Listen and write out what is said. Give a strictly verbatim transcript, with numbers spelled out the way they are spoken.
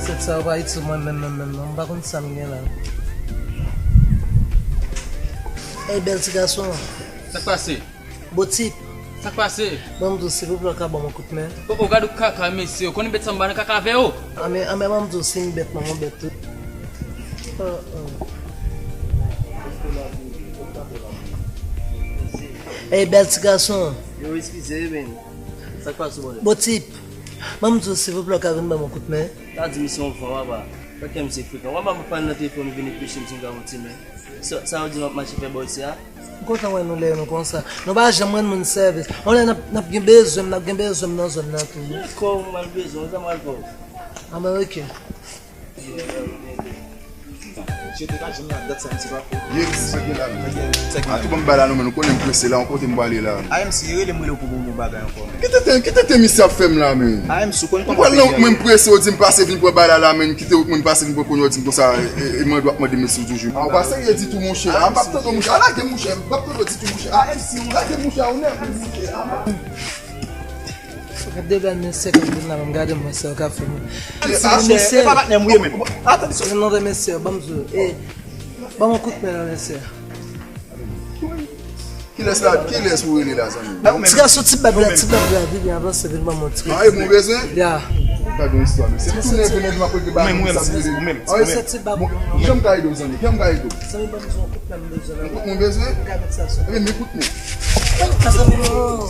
Sèt sa yo pa itil mwen menm, menm, menm, non. M pa konn sa m gen la. Ey, bèl ti gason. Sa k pase? Bo tip. Sa k pase? Ban m di w, silvouplè, w ka ban m yon kout men? O, o, gad ou kaka, mesye. Ou konnen bèt sa m pa nan kaka avè yo. Anben, anben, ban m di w, si m bèt, manman bèt tou. Oh, oh. Ey, bèl ti gason. Yo, eskize, men. Sa k pase, bòdè? Bo tip. Ban m di w, silvouplè, w ka vin ban m yon kout men? Ta di misye yon van, papa. Sa k fè misye frekan? W ap ap pale nan telefòn, ou vin epeche m si m ka yon ti men. Sa, sa yo di m ap mache fè bò isi a? M kontan wè nou lè nou konsa. Nou pa janm rann moun sèvis. On lè n ap, n ap gen bezwen m, n ap gen bezwen m nan zòn nan tou. Kò w mal bezwen, sa mal fè w. Anben, oke. Misye te ka janm nan dat sa, misye pa fè. Yes, se gen la, men. A tou ban m bay la non, men nou konnen m prese la, yon kote m prale la. A M C, rele m, rele w pou bon, bon bagay ankò, men. Ki tenten, ki tenten misye ap fè m la, men? A M C, ou konn kòman peyi a ye. Mwen m prese, ou di m pase vin pran bagay la, men kite ou mwen pase vin pran kounye a, ou di m konsa, e, e, e mwen dwa ap mande mesye toujou. A, ou pa serye ditou, monchè. A, m p ap tande w, monchè. A, lage m, monchè. M p ap tande w ditou, monchè. A M C, ou lage m, monchè, a ou nève, monchè. A. Gade bèl mesye k ap vin la, menm gade mesye yo ka fè mwen. Mesye, e pa patnè m ou ye menm. Ata, non, non, mesye, ban m di w, e, ban m yon kout men non, mesye. Kilès la, kilès ou rele la, zanmi? Ti gason, ti bèb la, ti bèb la, vini avanse, vin ban m yon ti kout men. An, e bon bezwen? Ya. Gade yon istwa, mesye. M tounen vin, m ap rete ba nou sa m rele. An, mesye, ti bèb. Jan m ka ede w, zanmi? Jan m ka ede w? Zanmi, ban m di w yon kout men m bezwen la. Yon kout men w bezwen? Gade sa sou. Ebyen, men kout men. Zanmi, non.